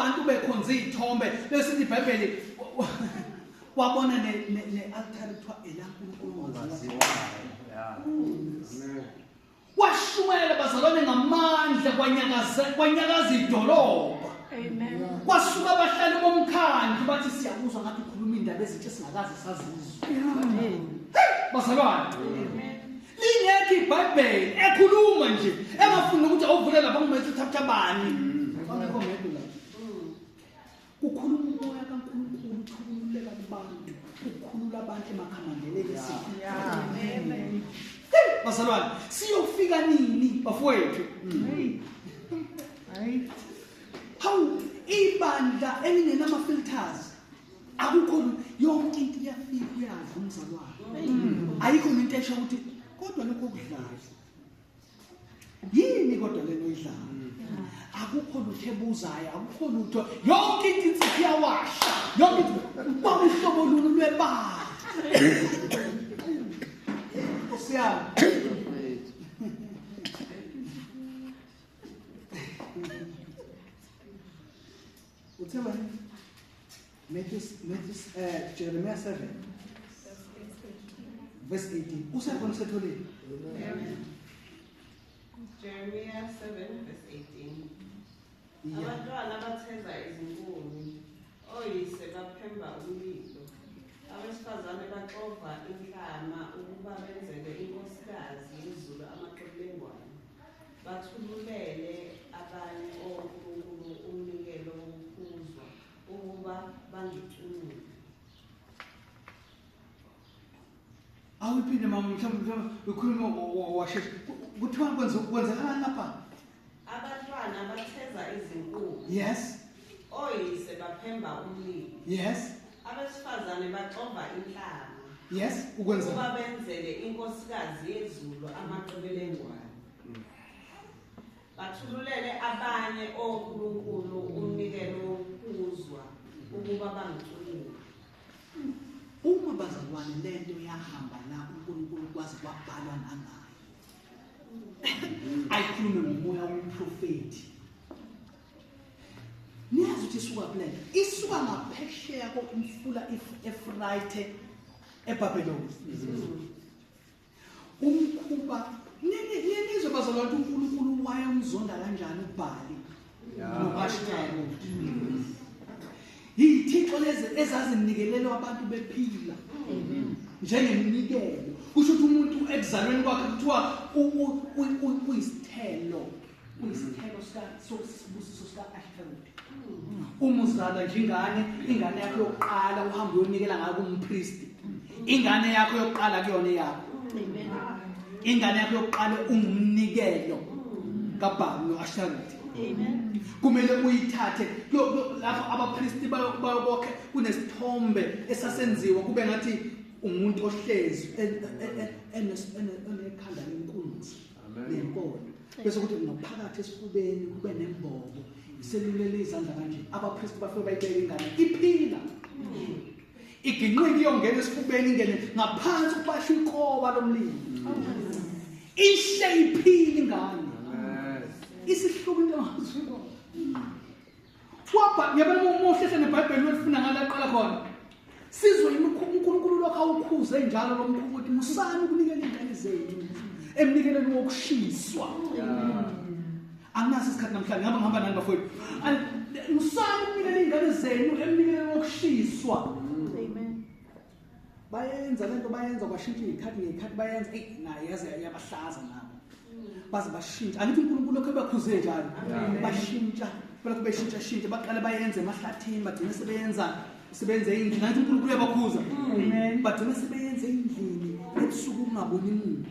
Abantu bekhonza iy'thombe besithi iBhayibheli wabona ne-altare kuthiwa elaNkulunkulu ongaziwayo. Washumayela bazalwane ngamandla kwanyakaza kwanyakaza idolobha. Amen. Kwasuka abahlali bomkhandlu bathi siyakuzwa ngathi ukhuluma indaba ezintsha esingakaze sazizwa. Amen. Bazalwane. Amen. Lingekho iBhayibheli ekhuluma nje engafuni ukuthi awuvule lapha kumethu uthatha bani. Kwangekho ngedwa la. Kukhuluma umoya kaNkulunkulu uthululeka kubantu, ukhulula abantu emakhamandeleni esifo. Amen. Hey, bazalwane, siyofika nini bafowethu? Hayi. Hawu, ibandla elingenama filters. Akukho yonke into iyafika uyadla umzalwane. Ayikho into esho ukuthi kodwa lokho okudlayo yini kodwa lento oyidlayo akukho lutho ebuzayo akukho lutho yonke into insipho iyawasha yonke into kwakuhlobo lolu lwebala Nkosi yami uthe bani Matthew Jeremiah 7 verse 18 usekhona usetholile Jeremiah 7 verse 18. Abantwana batheza izinkuni, oyise baphemba umlilo. Abesifazane baxova inhlama ukuba benzele inkosikazi yezulu amaqebelengwane. Bathululele abanye onkulunkulu umnikelo wokuphuzwa ukuba bangicunule. Awuphinde mama mhlawumbe mhlawumbe ukhuluma washesha. Kuthiwa kwenzakalani lapha? Abantwana batheza izinkuni. Yes. Oyise baphemba umlilo. Yes. Abesifazane baxova inhlama. Yes, ukwenza. Ukuba benzele inkosikazi yezulu amaqebelengwane. Bathululele abanye onkulunkulu umnikelo wokuphuzwa ukuba bangicunule. Uma bazalwane lento yahamba la uNkulunkulu kwaze kwabhalwa nangayo. Ayikhulume ngomoya womprofethi. Niyazi ukuthi isuka kule nto. Isuka ngaphesheya komfula iEfrayithe eBhabheloni. Umkhuba nizwe bazalwane ukuthi uNkulunkulu wayemzonda kanjani uBhali no-Ashtaroti. Yithixo lezi ezazinikelelwa abantu bephila njengeminikelo. Kusho ukuthi umuntu ekuzalweni kwakhe kuthiwa uyisithelo uyisithelo sosibusiso sika-Ashtaroti. Uma uzalwa nje ingane, ingane yakho yokuqala uhambe uyonikela ngayo kumpristi. Ingane yakho yokuqala kuyona eyakho. Amen. Ingane yakho yokuqala ungumnikelo kaBhali no-Ashtaroti. Amen. Kumele uyithathe lapho abapristi bayokokhe kunesithombe esasenziwa kube ngathi umuntu ohlezi enekhanda lenkunzi nempondo bese kuthi ngaphakathi esifubeni kube nembobo iselulele izandla kanje abapristi bafike bayibeke ingane iphila iginqike iyongena esifubeni ingene ngaphansi kubasho inkoba lomlilo ishe iphila ingane isihluku into engaziwa Wabha yabona uma uhlehla neBhayibheli welifuna ngala qala khona. Sizwe uNkulunkulu lokho awukhuze njalo lo mkhuba ukuthi musani ukunikela ingane zenu emnikelweni wokushiswa. Anginaso isikhathi namhlanje ngihamba ngihamba nani bafowethu. Musani ukunikela ingane zenu emnikelweni wokushiswa. Amen. Bayenza lento bayenza kwashintsha izikhathi ngezikhathi bayenza eyi naye yaze yabahlaza nabo. Baze bashintsha. Angithi uNkulunkulu lokho ebakhuze njalo. Bashintsha balokhu beshintsha shintsha baqale bayenze emahlathini bagcine sebeyenza sebenze endlini. Angithi uNkulunkulu uyabakhuza. Bagcine sebeyenze endlini ebusuku kungaboni muntu.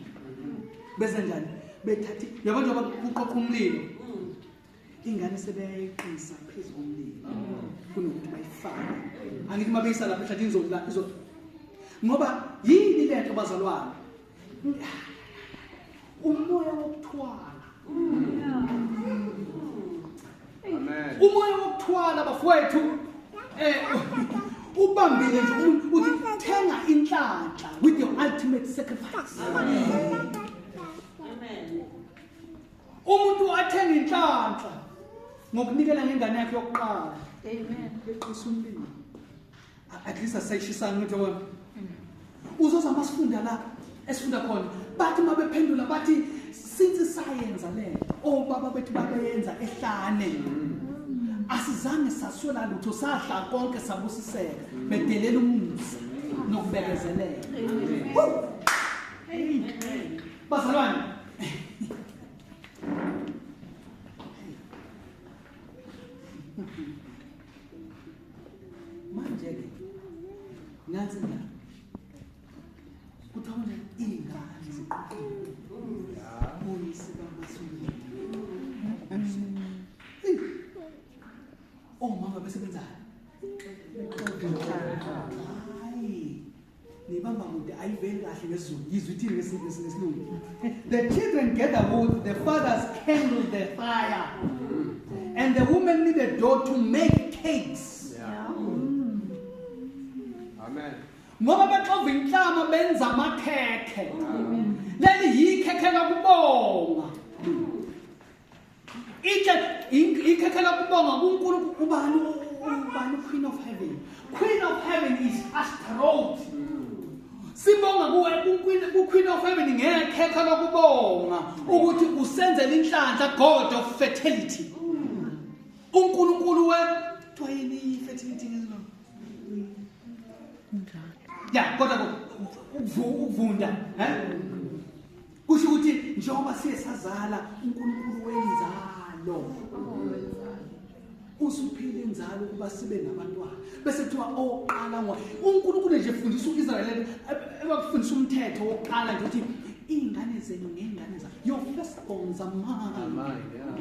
Bese njani? Bethathe yabo njengoba kuqoqa umlilo. Ingane sebeyayeqisa phezu komlilo kunokuthi bayifake. Angithi uma beyisa lapha ehlathini izola izo ngoba yini lento bazalwane? Umoya wokuthwala. Amen. Umoya wokuthwala bafowethu ubambile nje umuntu uthi thenga inhlanhla with your ultimate sacrifice. Amen. Umuntu athenga inhlanhla Ngokunikela ngengane yakhe yokuqala. Amen. Eqisa umlilo. At least asayishisanga ngithi wona. Uzozama sifunda la esifunda khona. Bathi mabephendula bathi since sayenza lento obaba bethu babeyenza ehlane. Asizange saswela lutho, sadla konke sabusiseka, bedelela umusa nokubekezelela. Amen. Bazalwane, manje ke nansi indaba. Kuthiwa nje iy'ngane ziqoqiwe. Oyise bamasulu. Omama besebenzani? Hayi. Nibamba kude ayiveli kahle ngesiZulu. Yizwe ithini ngesilungu. The children gather wood, the fathers kindle the fire. And the women need a dough to make cakes. Yeah. Amen. Ngoba baxova inhlama benza amakhekhe. Leli yikhekhe lakubonga. Ikhekhe lakubonga kuNkulunkulu. Ubani ubani Queen of Heaven? Queen of Heaven is Ashtaroth. Sibonga kuwe ku Queen of Heaven ngekhekhe lokubonga ukuthi usenzele inhlanhla, God of fertility. uNkulunkulu wethu yini fertility ngesilungu? Ya, kodwa ukuvunda, Kusho ukuthi njengoba siye sazala uNkulunkulu wenzalo. Usuphile inzalo ukuba sibe nabantwana. Bese kuthiwa oqala ngo uNkulunkulu nje efundisa uIsrael, ebakufundisa umthetho wokuqala nje ukuthi ingane zenu ngengane zakho. Your firstborns are mine. Yeah.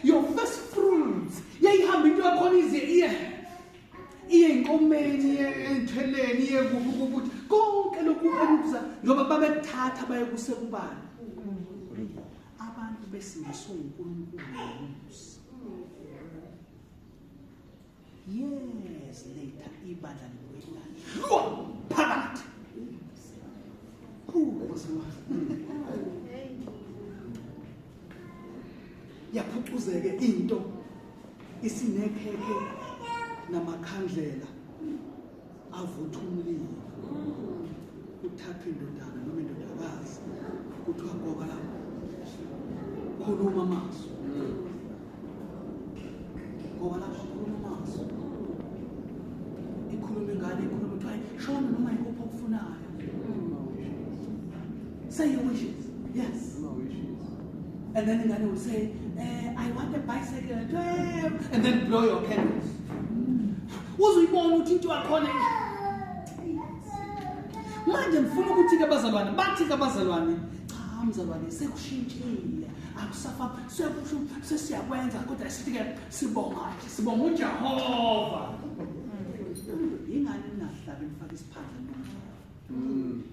Your first fruits. Yayihamba into yakhona ize iye enkomeni, iye entheleni, iye kuphi ukuthi konke lokhu ekuza ngoba babethatha baye kusekubani. Abantu besindiswe uNkulunkulu ngomusa. Years later ibandla libuyela phakathi. Yaphucuzeke into isinekhekhe namakhandlela avutha umlilo. Kuthathwa indodana noma indodakazi kuthiwa goka lapho, khuluma amazwi. Ngoba lapho khuluma amazwi, ikhuluma ingane, ikhuluma kuthiwa shona noma yikuphi okufunayo. Say your wishes. Yes. And then ingane will say, I want a bicycle. And then blow your candles. Uzuyibona ukuthi into yakhona. Manje ngifuna ukuthi ke bazalwane, bathi ke bazalwane, cha mzalwane sekushintshile. Akusafa sekusho sesiyakwenza kodwa sithi ke sibonga, sibonga uJehova. Ingane ningahlabe nifake isiphandla noma.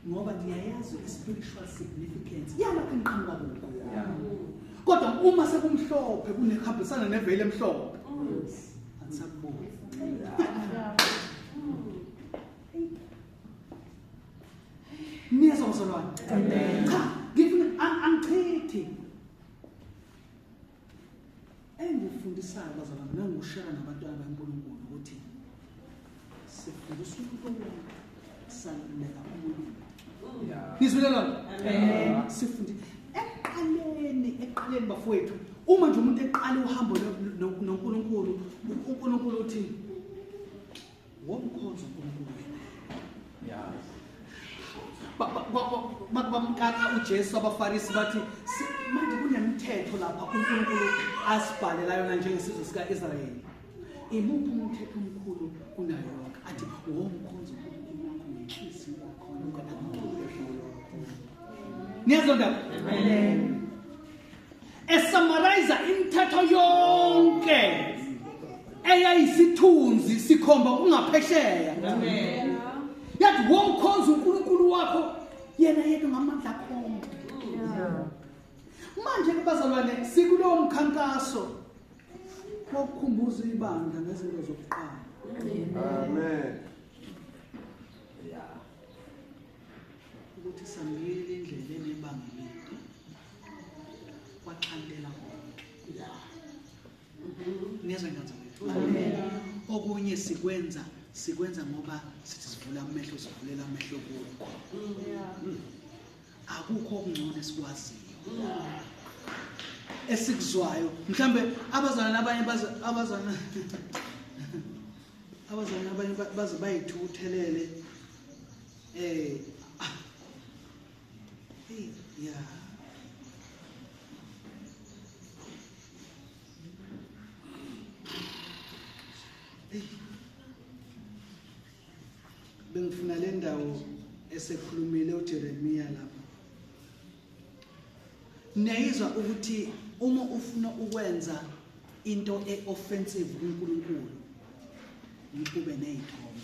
Ngoba niyayazi i-spiritual significance yalokho engiqhamuka kukho. Kodwa uma sekumhlophe kunehambisana neveli emhlophe. Anisakuboni. Niyezwa bazalwane? Cha, ngifuna angichithi. Engifundisayo bazalwane nangikushare nabantwana baNkulunkulu ukuthi sifundisa umuntu saluleka umuntu. Nizwile lona? Amen. Sifundi eqaleni bafowethu, uma nje umuntu eqala uhambo noNkulunkulu, uNkulunkulu uthi womkhonza uNkulunkulu wena. Yeah. Bamkaka uJesu abaFarisi bathi manje kunemithetho lapha uNkulunkulu asibhalela yona njengesizwe sikaIsrayeli. Imuphi umthetho omkhulu kunayo yonke? Athi womkhonza uNkulunkulu wakho ngenhliziyo yakho yonke nangophefumulo wakho. Niyazwa ndaba? Amen. Esummarize imithetho yonke eyayisithunzi sikhomba ungaphesheya. Amen. Yathi womkhonza uNkulunkulu wakho yena yedwa ngamandla akho onke. Manje ke bazalwane sikulowo mkhankaso wokukhumbuza ibandla ngezinto zokuqala. Amen. Yeah. Ukuthi sambile indlela enebanga elide. Kwaxhantela konke. Niyezwa ingane zakwethu? Okunye sikwenza ngoba sithi sivula amehlo, sivulela amehlo kukho. Akukho okungcono esikwaziyo, esikuzwayo. Mhlambe abazalwane abanye abazalwane abanye baze bayithuthelele. Bengifuna le ndawo esekhulumile uJeremiya lapha. Niyayizwa ukuthi uma ufuna ukwenza into e-offensive kuNkulunkulu, ube ney'thombe.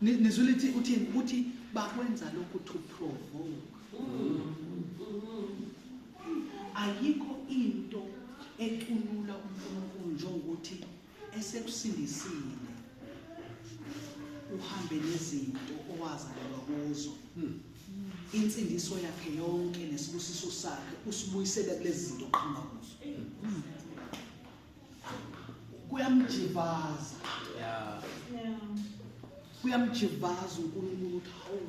Nizwile uthini? Uthi bakwenza lokhu to provoke. Ayikho into ecunula uNkulunkulu njengokuthi esekusindisile uhambe nezinto owazalelwa kuzo. Insindiso yakhe yonke nesibusiso sakhe usibuyisele kulezi zinto oqhamuka kuzo. Kuyamjivaza. Kuyamjivaza uNkulunkulu ukuthi hawu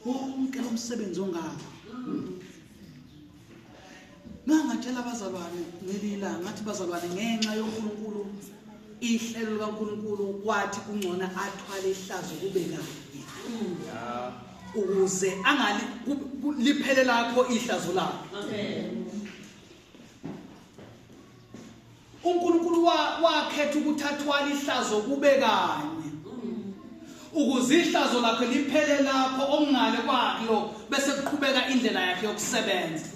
wonke lo msebenzi ongaka. Ngangatshela abazalwane ngelila ngathi bazalwane ngenxa yoNkulunkulu, ihlelo likaNkulunkulu wathi kungcono athwale ihlazo kube kanye. Ukuze angali liphele lakho ihlazo lakho. uNkulunkulu wakhetha ukuthi athwale ihlazo kube kanye. Ukuze ihlazo lakhe liphele lapho okungale kwakho bese kuqhubeka indlela yakhe yokusebenza.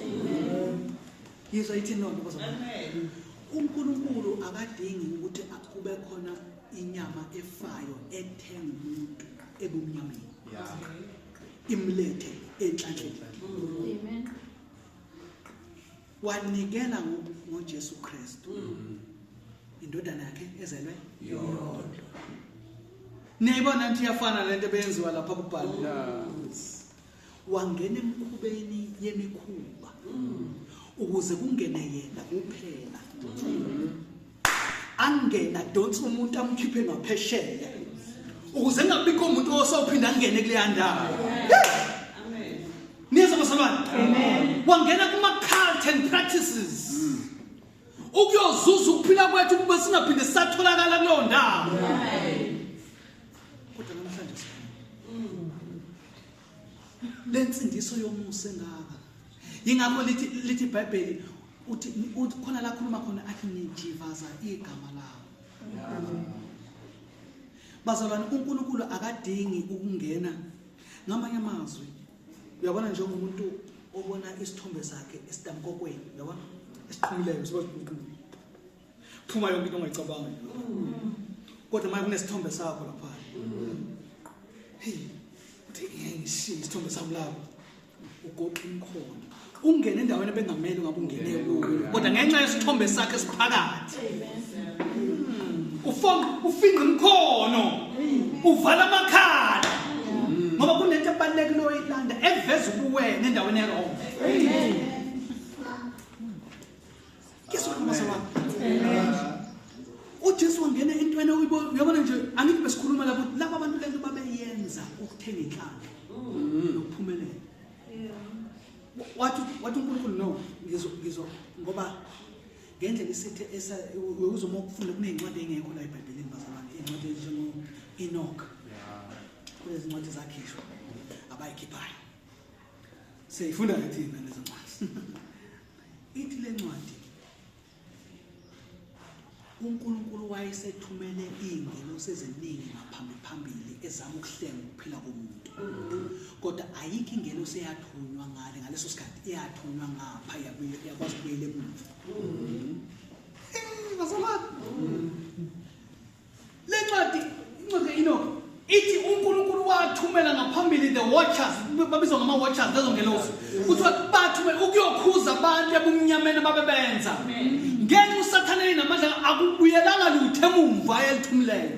Yizwa ithi nonto bazalwane. uNkulunkulu akadingi ukuthi kube khona inyama efayo ethenga umuntu ebumnyameni. Imlethe enhlanhleni. Amen. Wanikela ngoJesu Kristu. Indodana yakhe ezelwe yodwa. Niyayibona nje iyafana lento ebenziwa lapha kubhala. Wangena emkhubeni yemikhuba ukuze kungene yena kuphela. Angena donsa umuntu amkhiphe ngaphesheya ukuze kungabikho umuntu osophinda angene kuleya ndawo. Amen. Niyezwa bazalwane? Amen. Wangena kuma cult and practices. Ukuyozuza ukuphila kwethu kube singaphinde satholakala kuleyo ndawo. Kodwa namhlanje lensindiso yomusa engaka. Yingakho lithi iBhayibheli uthi khona la khuluma khona athi nijivaza igama lawo. Bazalwane, uNkulunkulu akadingi ukungena. Ngamanye amazwi, uyabona njengomuntu obona isithombe sakhe esitamkokweni, uyabona esiqhumileyo phuma yonke into ongayicabanga. Kodwa manje kunesithombe sakho lapha. Hey, uthi ngishiye isithombe sami lapho. Ugoqa imikhono. Ungene endaweni ebengamele ungabe ungene kuyo. Kodwa ngenxa yesithombe sakhe esiphakathi. Ufinqa imikhono. Uvala amakhala. Ngoba kunento ebalulekile oyilanda eveza ubuwena endaweni erong. Amen. uJesu wangena entweni uyabona nje angithi besikhuluma lapho laba abantu lento babeyenza ukuthenga inhlanhla nokuphumelela. Wathi uNkulunkulu no ngizo ngoba ngendlela isithe uzoma ukufunda kunezincwadi engekho la eBhayibhelini bazalwane, incwadi ezinjengo Enoch. Kulezi ncwadi zakhishwa abayikhiphayo. Siyifunda ke thina lezi ncwadi. Ithi le ncwadi uNkulunkulu wayesethumele izingelosi eziningi ngaphambili ezama ukuhlenga ukuphila komuntu. Kodwa ayikho ingelosi eyathunywa ngale ngaleso sikhathi, eyathunywa ngapha yakwazi ukubuyela emuva. Bazalwane. Le ncwadi incwadi Enoch ithi uNkulunkulu wathumela ngaphambili the watchers, babizwa ngama watchers lezo ngelosi. Kuthiwa bathumela ukuyokhuza abantu ebumnyameni ababebenza. Ngenxa uSathane enamandla akubuyelanga lutho emumva ayelithumileyo.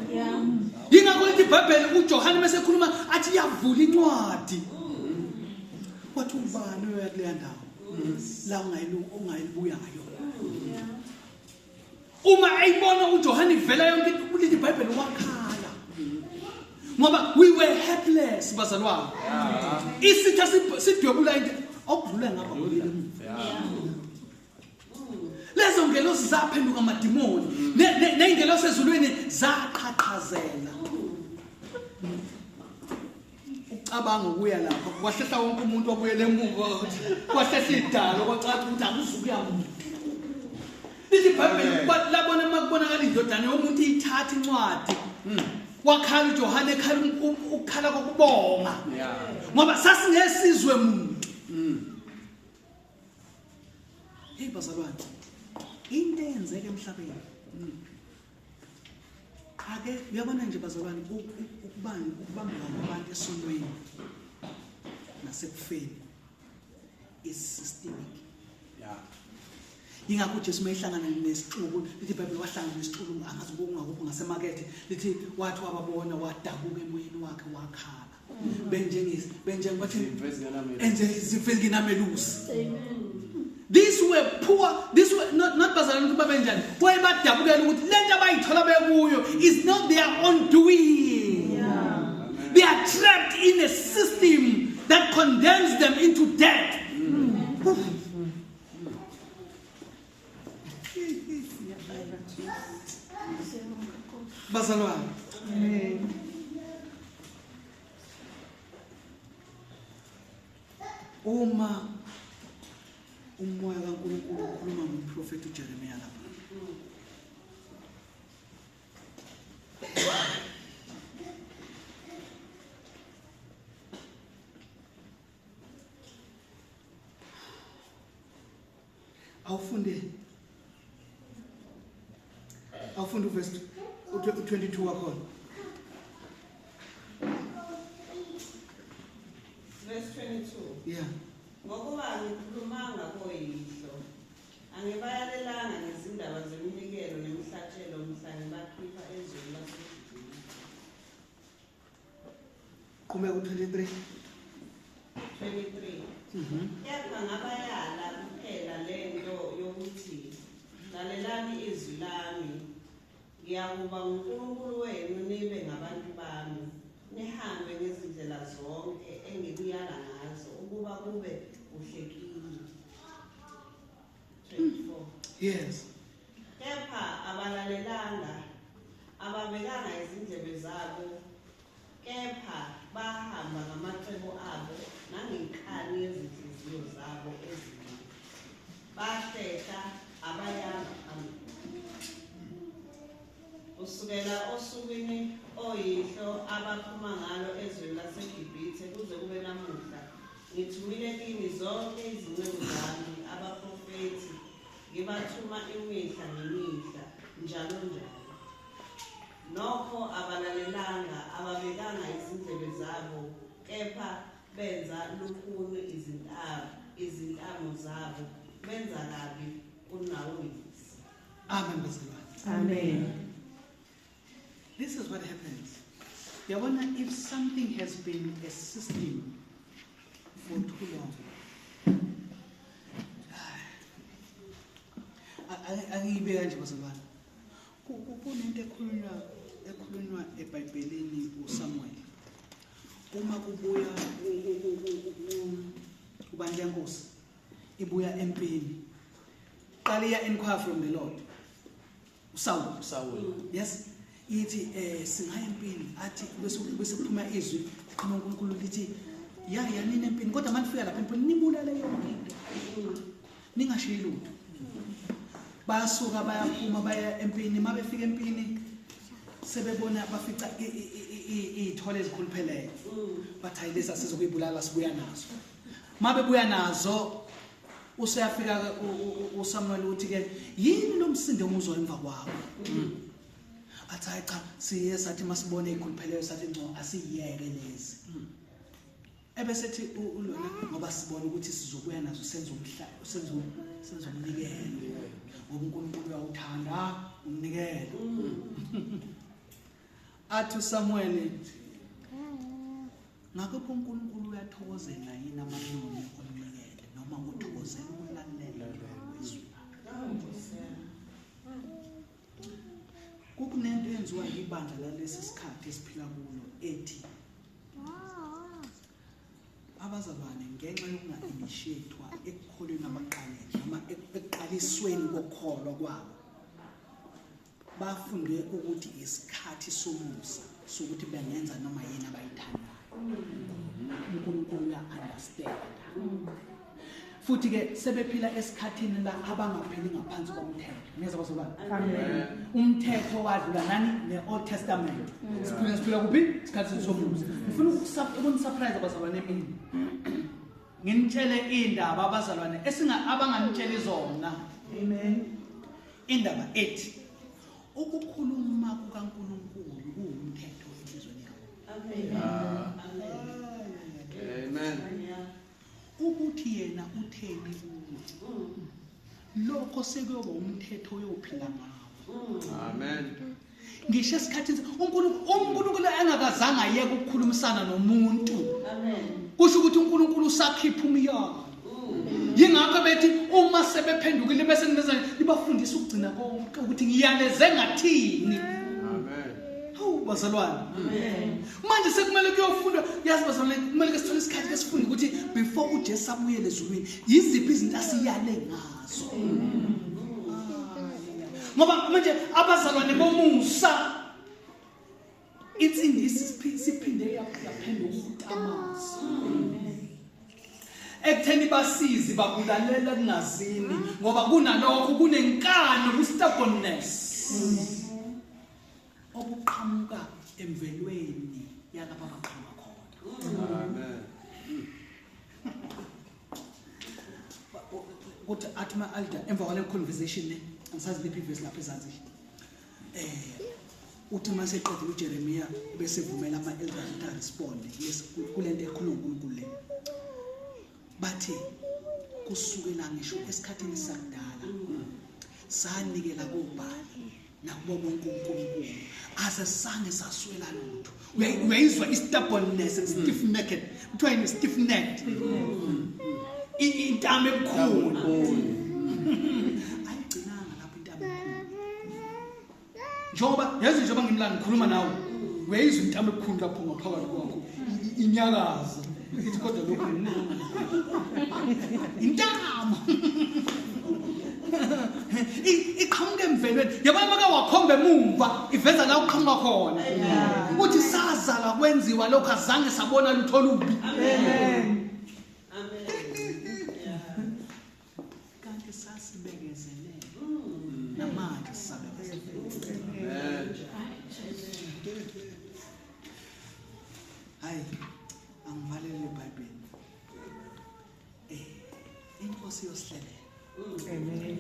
Yingakho lithi iBhayibheli uJohane bese ekhuluma athi yavula incwadi. Wathi ubani oya kuleya ndawo la ungayibuya ngayo. Uma eyibona uJohane ivela yonke into, iBhayibheli wakhala. Ngoba we were helpless bazalwane. Isitha sidwebula into okudlula ngapha kubuyela emuva. Lezo ngelosi zaphenduka amadimoni, ney'ngelosi ezulwini zaqhaqhazela. Ucabanga ukuya lapha kwahlehla wonke umuntu wabuyela emuva, kwahlehla idalo, kwacaca ukuthi akuzukuya muntu. Lithi iBhayibheli labona uma kubonakala indodana yomuntu iyithatha incwadi, wakhala uJohane ekhala ukukhala kokubonga, ngoba sasingesizwe muntu. Hey bazalwane, into eyenzeka emhlabeni ake uyabona nje bazalwane, ukubambeka kwabantu esonweni nasekufeni is systemic. Yingakho uJesu mayehlangana nesixuku, lithi iBhayibheli wahlangana nesixuku, angazi ukungakuphi ngasemakethe, lithi wathi wababona wadabuka emoyeni wakhe wakhala. Benjenge bathi enje izimvu ezingenamelusi. These were poor, these were not bazalwane ukuthi babenjani. Wayebadabukela ukuthi lento abayithola bekuyo is not their own doing. They are trapped in a system that condemns them into death. Bazalwane. Uma umoya kaNkulunkulu ukhuluma ngomprofeti uJeremiya lapha, awufunde uverse 22 wakhona. Verse 22. Yeah. Ngokuba angikhulumanga koyihlo, angibayalelanga ngezindaba zeminikelo nemihlatshelo mhla ngibakhipha ezweni laseGibhithe. Qhubeka u-23. 23. Kepha ngabayala kuphela lento yokuthi, lalelani izwi lami, ngiyakuba nguNkulunkulu wenu, nibe ngabantu bami, nihambe ngezindlela zonke enginiyala ngazo, ukuba kube kuhle kini. 24. Yes. Kepha abalalelanga, ababekanga izindlebe zabo, kepha bahamba ngamacebo abo nangenkani yezinhliziyo zabo ezimbi, bahlehla, abayanga phambili. Kusukela osukwini oyihlo abaphuma ngalo ezweni laseGibhithe kuze kube namuhla, ngithumile kini zonke izinceku zami abaprofethi, ngibathuma imihla ngemihla, njalo njalo. Nokho abalalelanga, ababekanga izindlebe zabo, kepha benza lukhuni izintamo zabo, benza kabi kunawoyise. Amen bazalwane. Amen. This is what happens. Yabona, if something has been a system for too long, angiyibeka nje bazalwane. Kunento ekhulunywa eBhayibhelini uSamuel. Uma kubuya ubani lenkosi ibuya empini, qala iya inquire from the Lord. uSaul. uSaul. Yes. Ithi singaya empini, athi bese kuphuma izwi liqhamuka uNkulunkulu lithi ya yanini empini, kodwa manifika lapha empini nibulale yonke into, ningashiyi lutho. Bayasuka bayaphuma baya empini, mabefika empini sebebona bafica iy'thole ezikhulupheleyo, bathi hayi lezi asizokuyibulala, sibuya nazo. Mabebuya nazo useyafika uSamuel uthi ke yini lo msindo omuzwa emva kwakho? Athi hayi cha, siye sathi masibone ikhulupheleyo sathi ngco asiyeke lezi. Ebesethi ulona ngoba sibona ukuthi sizobuya nazo senze senze umnikelo, ngoba uNkulunkulu uyawuthanda umnikelo. Athi uSamuel Ngakho uNkulunkulu uyathokozela yini amanoni omnikele noma uthokozela ukulalela kwezwi lakhe? Kukunento eyenziwa ibandla lalesi sikhathi esiphila kulo ethi abazalwane ngenxa yokunga-initiate-wa ekukholweni abaqaleni noma ekuqalisweni kokukholwa kwabo, bafunde ukuthi isikhathi somusa sokuthi bengenza noma yini abayithandayo. uNkulunkulu uya-understand. Futhi ke sebephila esikhathini la abangaphili ngaphansi komthetho. Niyezwa bazalwane? Amen. Umthetho wadlula nani ne-Old Testament. Siphila kuphi? Isikhathi somusa. Ngifuna ukunisurprise abazalwane emini. Nginitshele indaba abazalwane abanganitsheli zona. Amen. Indaba ethi ukukhuluma kukaNkulunkulu kuwumthetho enhliziyweni yakho. Amen. Amen. Ukuthi yena utheni kuwe, lokho sekuyoba umthetho oyophila ngawo. Amen. Ngisho esikhathini uNkulunkulu engakazange ayeke ukukhulumisana nomuntu. Amen. Kusho ukuthi uNkulunkulu usakhipha umyalo. Yingakho bethi uma sebephendukile bese nimeza nibafundisa ukugcina konke ukuthi ngiyaleze ngathini. Amen. Hawu bazalwane. Amen. Manje sekumele kuyofundwa, yazi bazalwane, kumele ke sithole isikhathi ke sifunde ukuthi before uJesu abuyele ezulwini yiziphi izinto asiyale ngazo. Ngoba manje abazalwane bomusa insindisi siphinde yaphenduka ukutamazi. Ekutheni basizi babulalela kungazini ngoba kunalokho kunenkani ku-stubbornness obuqhamuka emvelweni yalapha abaqhamuka khona. Amen. Kuthi athi ma-alda emva kwale conversation le angisazi lephi ivesi lapha ezansi uthi uma seqedile uJeremiya bese vumela ama-elders ukuthi aresponde kule nto ekhuluma uNkulunkulu le, bathi kusukela ngisho esikhathini sakudala sanikela kobani nakubo bonke uNkulunkulu asesange saswela lutho. Uyayizwa i-stubbornness, stiff necked, kuthiwa yini stiff necked, intamo ebukhulu. Ayigcinanga lapho intamo ebukhulu, njengoba yazi njengoba ngimla ngikhuluma nawe uyayizwa intamo ebukhulu lapho ngaphakathi kwakho inyakaza ithi kodwa lokhu intamo iqhamuka emvelweni. Yabona maka wakhomba emumva iveza la uqhamuka khona uthi sazala kwenziwa lokho azange sabona lutho olubi. Amen. Amen. Kanti sasibekezelele namanje sisabekezelele. Amen. Hayi angivalele iBhayibheli. Inkosi yosihlelela. Amen.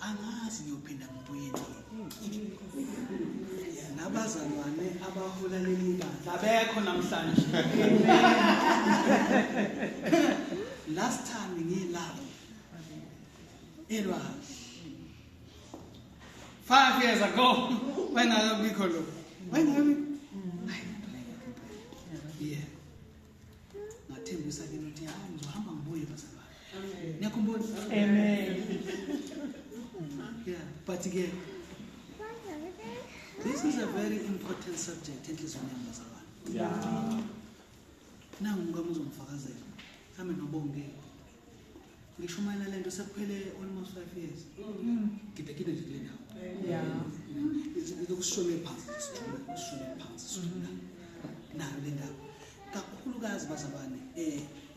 Angazi ngiyophinda ngibuye nini. Nabazalwane abahola leli bandla abekho namhlanje. Last time ngilapho elwandle 5 years ago wayengakabikho lo, wayengakabikho. Yeah, ngathembisa ke ukuthi hayi ngizohamba ngibuye bazalwane. Niyakhumbula? Amen. Yeah, but again, this is a very important subject enhliziyweni yami bazalwane. Yeah. Nangu ngami uzongifakazela. Mhlawumbe nobonge. Ngishumayela lento sekuphele almost 5 years. Ngibhekile nje kule ndawo. Yeah. Lokhu sishone phansi, sishone phansi, sithula. Nayo le ndaba. Kakhulukazi bazalwane,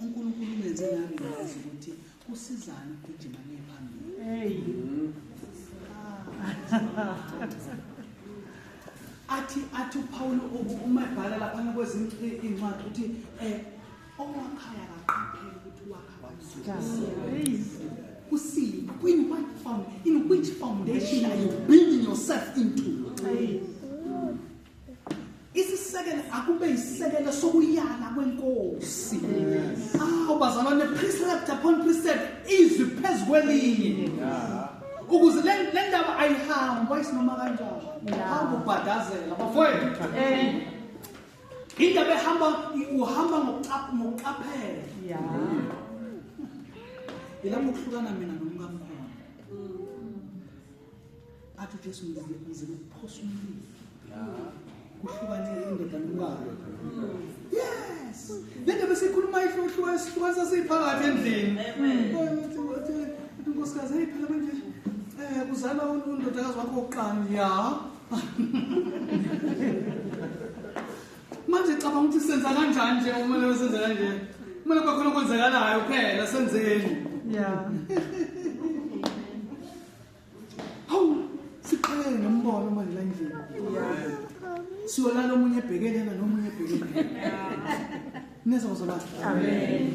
uNkulunkulu ungenze ngarealize ukuthi kusizana ukugijima niye phambili. Hey. Athi uPaul uma ebhala lapha kwezinye incwadi uthi owakhaya akaqapheli ukuthi wakha kanjani. Kusini, in which foundation are you building yourself into? Isisekelo akube isisekelo sokuyala kwenkosi. Bazalwane, precept upon precept, izwi phezu kwelinye. Ukuze le ndaba ayihambi wayisinoma kanjani. Hamba ubhadazela bafowethu. Indaba ehamba uhamba ngokuqaphela. Yeah. Yilapho kuhlukana mina nomkami khona. Athi uJesu ngizile ukuphosa umlilo. Kuhlukane indoda nomkayo. Yes. Le ndaba esikhuluma ihlukanisa siphakathi endlini. Amen. Unkosikazi, hey phela manje kuzalwa undodakazi wakho wokuqala. Ya. Manje cabanga ukuthi senza kanjani nje uma leyo senza kanje. Kumele kwakhona okwenzakalayo phela senzeni. Yeah. Hawu, siqhele nombono manje la endlini. Yeah. Siyolala omunye ebhekelena nomunye ebhekelena. Nizwa bazalwane? Amen.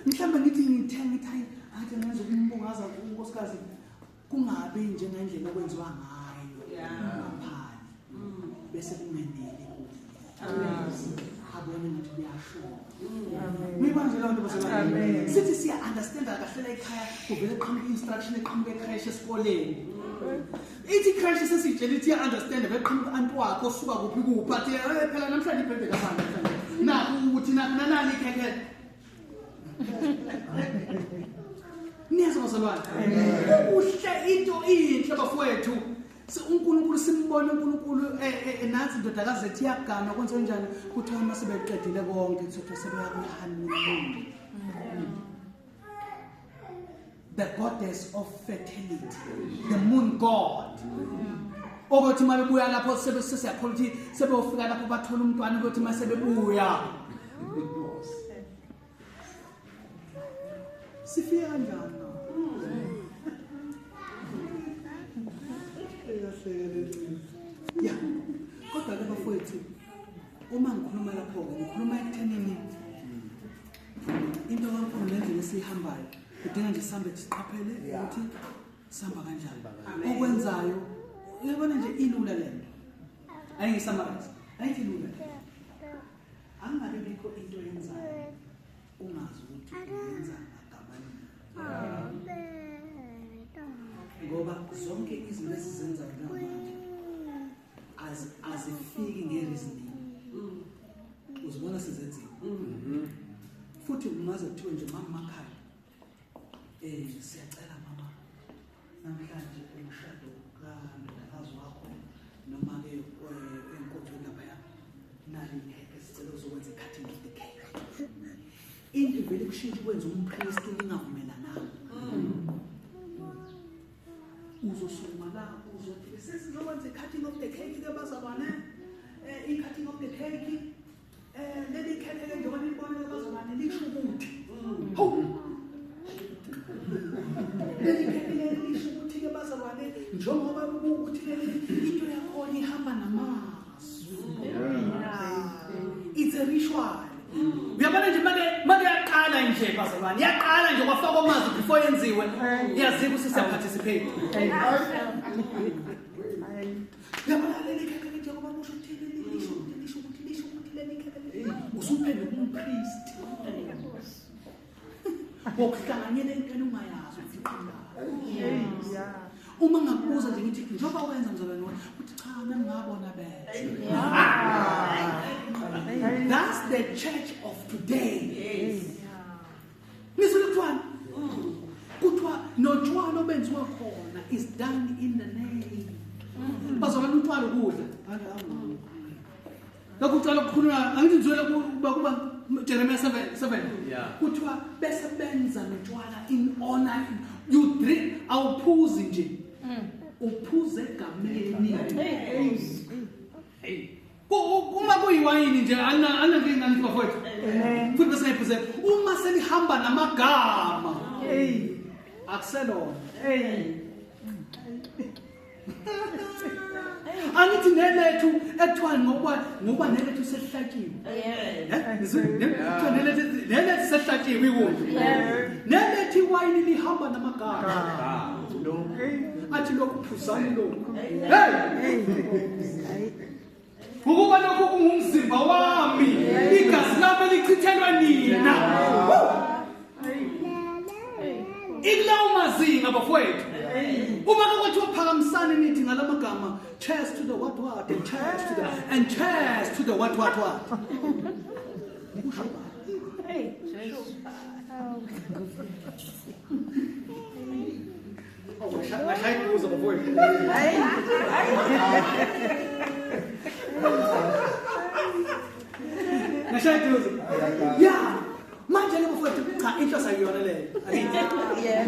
Mhlawumbe ngithi ngithenga ithi hayi athi ngenza ukumbungaza unkosikazi kungabi njengendlela okwenziwa ngayo ngaphandle. Bese kungeneli kuye. Amen. Abone ngathi kuyashoda. Amen. Niyibona nje leyo nto bazalwane? Amen. Sithi siya understand kahle la ekhaya kuvele qhamuka instruction eqhamuka ecreche esikoleni. Ithi creche sesitshela ithi iya understand beqhamuka anti wakho osuka kuphi kuphi athi phela namhlanje ibhebhe kabani namhlanje. Nakhu ukuthi nanani ikhekhe. Niyezwa bazalwane? Kuhle into inhle bafowethu. uNkulunkulu simbone uNkulunkulu nansi indodakazi ethu iyagana kwenziwe njani kuthiwa uma sebeqedile konke kuthiwa sebeya kwi-honeymoon. The goddess of fertility, the moon god. Okothi uma bebuya lapho sesiyakholwa ukuthi sebeyofika lapho bathola umntwana ukuthi uma sebebuya. Sifika kanjani na? Ya. Kodwa ke bafowethu uma ngikhuluma lapho-ke ngikhuluma ekuthenini into kaNkulunkulu nendlela esiyihambayo kudinga nje sihambe siqaphele ukuthi sihamba kanjani. Okwenzayo uyabona nje ilula le nto. Ayingisummarize. Ayithi ilula le nto. Angabe bikho into oyenzayo ungazi ukuthi uyenza ngagamani. Ngoba zonke izinto esizenzayo njengamanje azifiki nge-reasoning. Uzibona sezenziwe. Futhi ungaze kuthiwe nje mama makhaya siyacela mama namhlanje umshado kandodakazi wakho noma ke enkonzweni laphaya nali ikhekhe sicela uzokwenza i-cutting of the cake. Into ivele kushintshe kwenza umpristi ningavumelananga. Uzosukuma la uzothi sesizokwenza i-cutting of the cake ke bazalwane. I-cutting of the cake leli khekhe ke njengoba nilibona ke bazalwane lisho ukuthi. Hawu. Leli khekhe leli lisho ukuthi ke bazalwane njengoba ukuthi leli into yakhona ihamba namazwi. It's a ritual. Uyabona nje make yaqala nje bazalwane yaqala nje kwafakwa amazwi before yenziwe yazika ukuthi siya participate. Uyabona leli khekhe njengoba kusho ukuthi lisho ukuthi lisho ukuthi leli khekhe usuphenduka umpriest. Ngokuhlanganyela entweni ungayazi ukuthi iqhamuka. Uma ngakubuza nje ngithi njengoba wenza mzalwane wami uthi cha mina ngabona benza. That's the church of today. Yes. Nizwe kuthiwani? Kuthiwa notshwala obenziwa khona is done in the name. Bazalwane utshwala ukudla. Lokhu utshwala kukhulunywa angithi ngizwele kuba Jeremiah 7. Kuthiwa bese benza notshwala in honor you drink awuphuzi nje. Uphuze egameni. Uma kuyiwayini nje anankinga ngithi bafowethu. Futhi bese ngiyiphuze uma selihamba namagama. Akuselona. Angithi nelethu ekuthiwa ngoba nelethu selihlatshiwe. Kuthiwa nelethu selihlatshiwe iwundlu. Nelethu iwayini lihamba namagama. Athi lokhu phuzani lokhu. Hey! Ukuba lokhu kungumzimba wami, igazi lami lichithelwa nina. Ikulawo mazinga bafowethu. Uma kwathiwa phakamisani nithi ngalamagama Cheers to the what what and cheers to the and cheers to the what what what. Kusho bani? Hey, Jesu. Oh, ngashaya ibuzo bafowethu. Ngashaya ibuzo. Yeah. Manje le bafowethu cha inhloso ayiyona leyo. Yeah.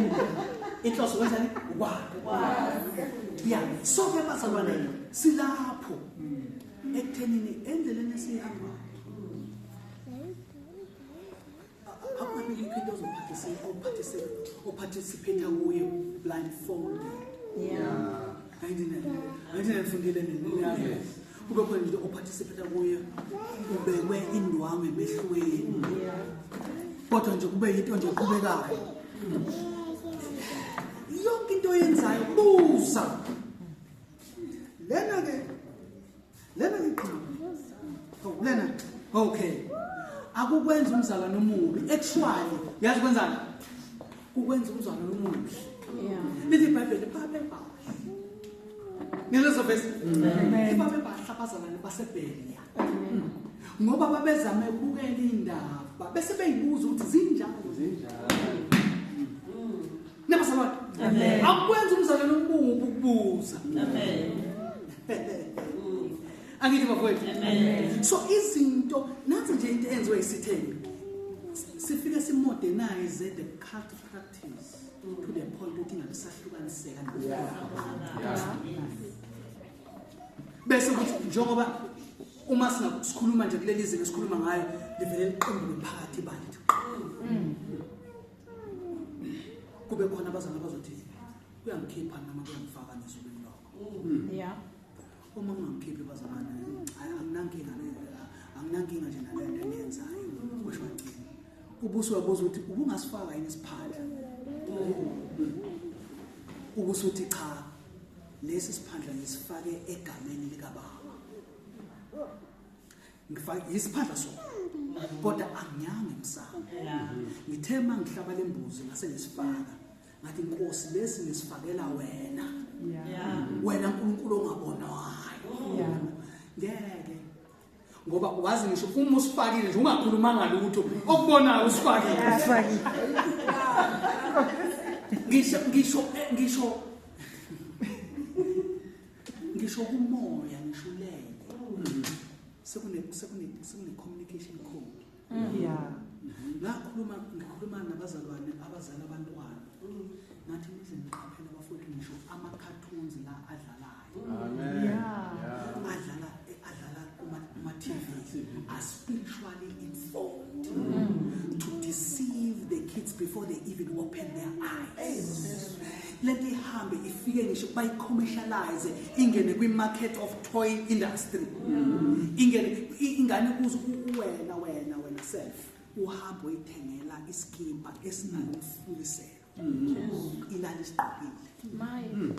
Inhloso wenzani? Yeah. So ke bazalwane silapho ekuthenini endleleni esihambayo. Akubikho into oparticipate kuyo blindfolded. Yeah. Ayindine nini. Kube khona into oparticipate kuyo ubekwe indwangu emehlweni. Kodwa nje kube into nje eqhubekayo. Yonke into oyenzayo buza. Lena ke iqhubeka. Lena okay. Akukwenza umzalwane omubi actually yazi kwenzani? Kukwenza umzalwane omubi. Yeah. Lithi iBhayibheli babe bahle. Ngelezo verse. Babe bahle abazalwane baseBheliya. Ngoba babezame ukubukela indaba bese beyibuza ukuthi zinjalo Zinjalo. Nabazalwane. Amen. Akukwenza umzalwane omubi ukubuza. Amen. Angithi bafowethu. Amen. So izinto nansi nje into enziwe isithembu. Sifike simodernize the cult practice to the point ukuthi ingabe sahlukaniseka Yeah. Bese kuthi njengoba uma sikhuluma nje kuleli zinga esikhuluma ngayo livele liqembu phakathi ibandla. Kube khona abazalwane abazothi kuyangikhipha noma kuyangifaka nezulwini lokho. Yeah. Uma ungangikhiphi bazalwane anginankinga anginankinga nje nalento eniyenzayo kusho wagcina. Ubuso uyabuza ukuthi ubungasifaka yini isiphandla? Ubusuthi cha lesi siphandla ngisifake egameni likaBaba. Ngifake isiphandla sona kodwa angiyange emsamo. Ngithe mangihlaba lembuzi ngase ngisifaka ngathi inkosi lesi ngisifakela wena. Yeah. Wena uNkulunkulu ongabonwayo. Yeah. Ngeke. Ngoba wazi ngisho uma usifakile nje ungakhulumanga lutho okubonayo usifakile. Ngisho kumoya ngisho ulele. Sekune communication code. Yeah. Ngakhuluma nabazalwane abazala abantwana. Ngathi nize niqaphele abafowethu ngisho ama cartoons la adlalayo. Amen. Yeah. Adlala kuma TV are spiritually informed to deceive the kids before they even open their eyes. Let they hambe ifike ngisho bayi-commercialize ingene kwi-market of toy industry. Ingene ingane kuze wena self uhambe uyithengela iskimpa esinalomfuniselo. Ilali isigqokile.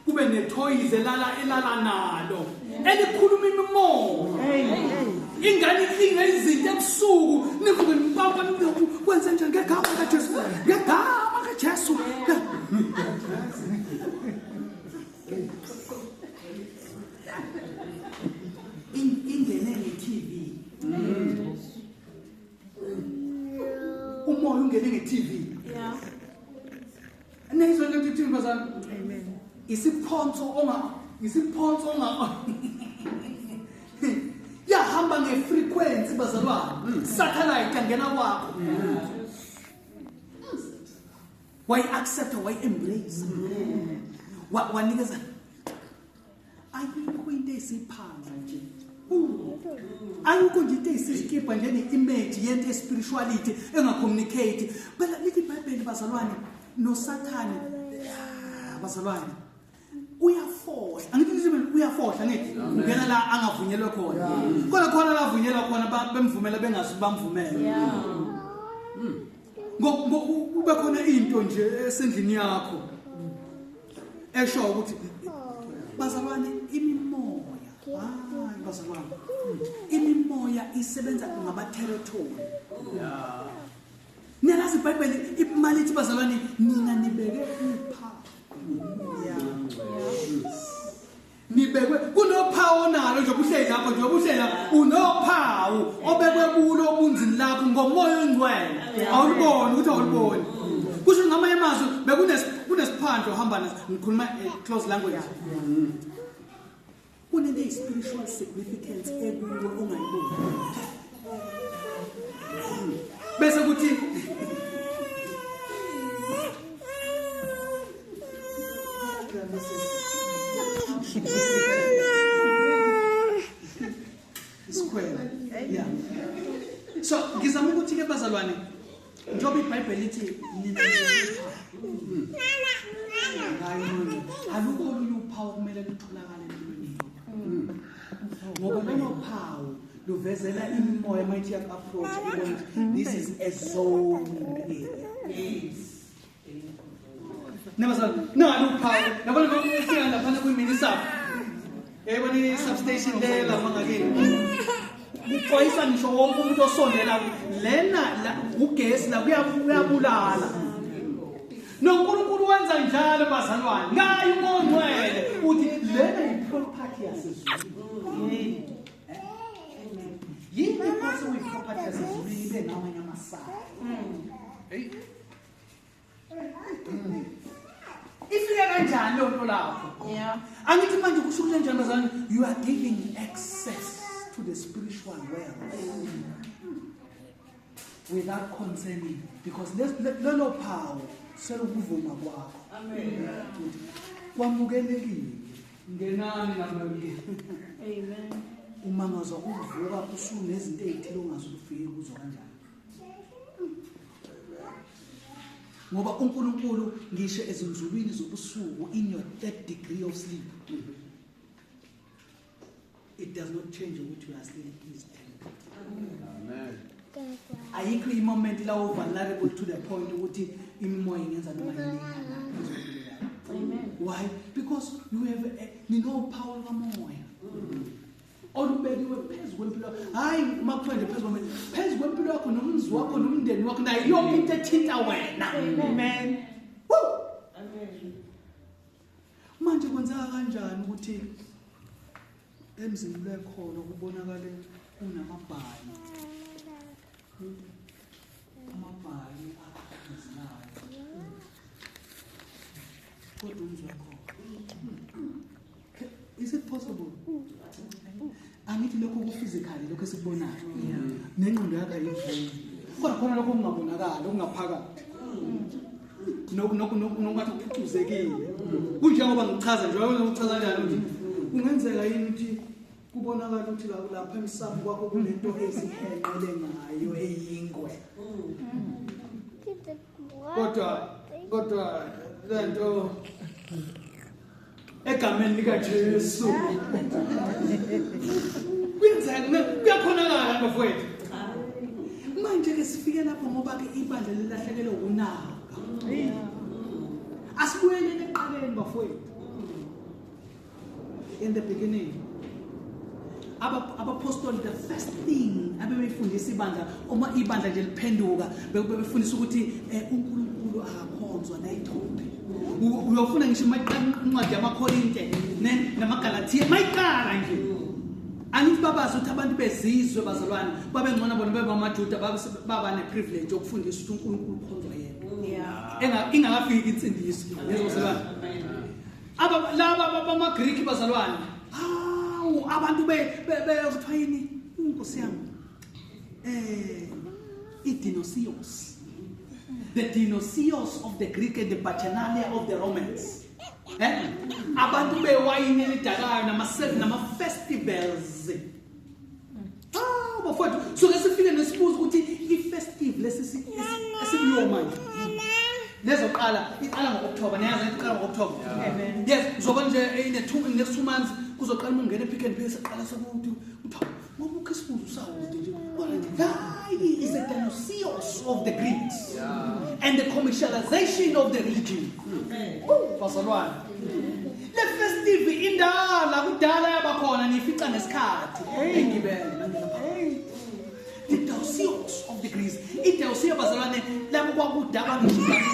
Kube netoys elala nalo elikhuluma imimoya. Ingane icinga izinto ebusuku nivuke nimpampa kwenze njani ngegama kaJesu ngegama kaJesu. Ingene nge-TV. Umoya ungene nge-TV. Yeah. Nizwe lento ithini bazalwane? Amen. Isiphonso onga yahamba ngefrequency bazalwane. Satellite yangena kwakho. Why accept why embrace? Wanikeza ayikho into esiphandla nje. Ayikho nje into esiskipa nje ne-image yento espirituality engacommunicate. Phela lithi iBhayibheli bazalwane noSathane bazalwane uyafohla. Angithi lithi uyafohla ngithi ungena la angavunyelwe khona. Kodwa khona la avunyelwa khona bemvumela bengazi bamvumela. Yeah. Kube khona into nje esendlini yakho esho ukuthi bazalwane imimoya hayi bazalwane imimoya isebenza ngama territory. Yeah. Niyalazi iBhayibheli imali ithi bazalwane nina nibeke uphawu. Nibekwe kunophawu onalo nje ubuhleli lapho nje ubuhleli lapho unophawu obekwe kulo obunzini lakho ngomoya ongcwele. Awuliboni ukuthi awuliboni. Kusho ngamanye amazwi bekunesiphandlo ohamba naso, ngikhuluma close language. Kunento eyi-spiritual significance ekuwe ongayiboni. Bese kuthi isikhwele. Yeah. So ngizama ukuthi ke bazalwane, njengoba iBhayibheli lithi nina ngayo alukho olunye uphawu kumele lutholakale empilweni yethu. Ngoba lolo phawu luvezela imimoya mayithi yak-approach ibona ukuthi this is a zone area. Yes. Nebazalwane, nalo uphawu. Yabona ufika laphana kwi-mini sub. Yayibona i-substation le lapha ngakini. Kuxwayiswa ngisho wonke umuntu osondela lena ugesi la kuyabulala. NoNkulunkulu wenza njalo bazalwane. Ngaye uMongcwele uthi lena yi-property yasezulwini. Yini inkosi uyi-property yasezulwini ibe ngamanye amasaka? Hey. Ifike kanjani leyo nto lapho? Yeah. Angithi manje kusho ukuthi kanjani bazalwane, you are giving access to the spiritual world without concerning, because lelo phawu selukuvuma kwakho. Amen. Kwamukelekile. Ngenani ngamanye. Amen. Uma ngazwa ukuvuka usunezinto ezithile ongazufiki kuzo kanjani? Ngoba uNkulunkulu ngisho ezinzulwini zobusuku in your third degree of sleep, it does not change ukuthi you are still in his temple. Amen. Ayikho i-moment la u-vulnerable to the point ukuthi imimoya ingenza noma yini. Amen. Why? Because you have ninophawu lukamoya olubekiwe phezu kwempilo. Hayi uma kuthiwa nje phezu kwempilo, phezu kwempilo yakho nomzi wakho nomndeni wakho nayo yonke into ethinta wena. Amen. Woo! Amen. Manje kwenzeka kanjani ukuthi emzini lwekholo kubonakale kunamabhayi? Amabhayi aqhaqhazelayo. Kodwa umzi wekholo. Is it possible? Angithi lokho ku-physically lokho esikubonayo. Nengqondo yakho ayivumi. Kodwa khona lokho okungabonakali, okungaphakathi. Nokungathi kuphucuzekile. Kunjengoba ngichaza nje, uyabona ngichaza kanjani ukuthi kungenzeka yini ukuthi kubonakala ukuthi lapha emsamo kwakho kunento ezihenqele ngayo eyingwe. Kodwa lento egameni likaJesu. Kuyenzeka, kuyakhonakala bafowethu. Manje ke sifike lapho ngoba ke ibandla lilahlekelwe ukunaka. Asibuyeleni ekuqaleni bafowethu. In the beginning, abapostoli, the first thing abebefundisa ibandla, uma ibandla nje liphenduka, bebefundisa ukuthi uNkulunkulu akakhonzwa nayithombe. Uyofuna ngisho incwadi yamaKorinte namaGalathiya mayiqala nje. Angithi babazi ukuthi abantu bezizwe bazalwane babengcono bona bebamaJuda baba ne-privilege yokufundisa ukuthi uNkulunkulu ukhonzwa yena. Ingakafiki insindiso. Yezwa bazalwane. Laba bamaGriki bazalwane. Hawu abantu be kuthiwa yini? Inkosi yami. iDinosios. The Dinosios of the Greek and the Bacchanalia of the Romans. Abantu bewayini elidakayo nama festivals. Bafowethu, so ke sifike nesibuzo ukuthi i-festive lesi esikuyo manje. Lezoqala iqala ngo-October, niyazi iqala ngo-October. Amen. Yes, uzoba nje in the next 2 months kuzoqala uma ungena e-Pick n Pay seqala sekuthi utha ngoba uChristmas usawude nje. Kodwa hayi is a Dinosios of the Greeks. And the commercialization of the religion. Bazalwane. Le festive indala kudala yabakhona nifica ngesikhathi. Engibele. The Dinosios of the Greeks. IDinosios bazalwane lapho kwakudaba ngisho kancane.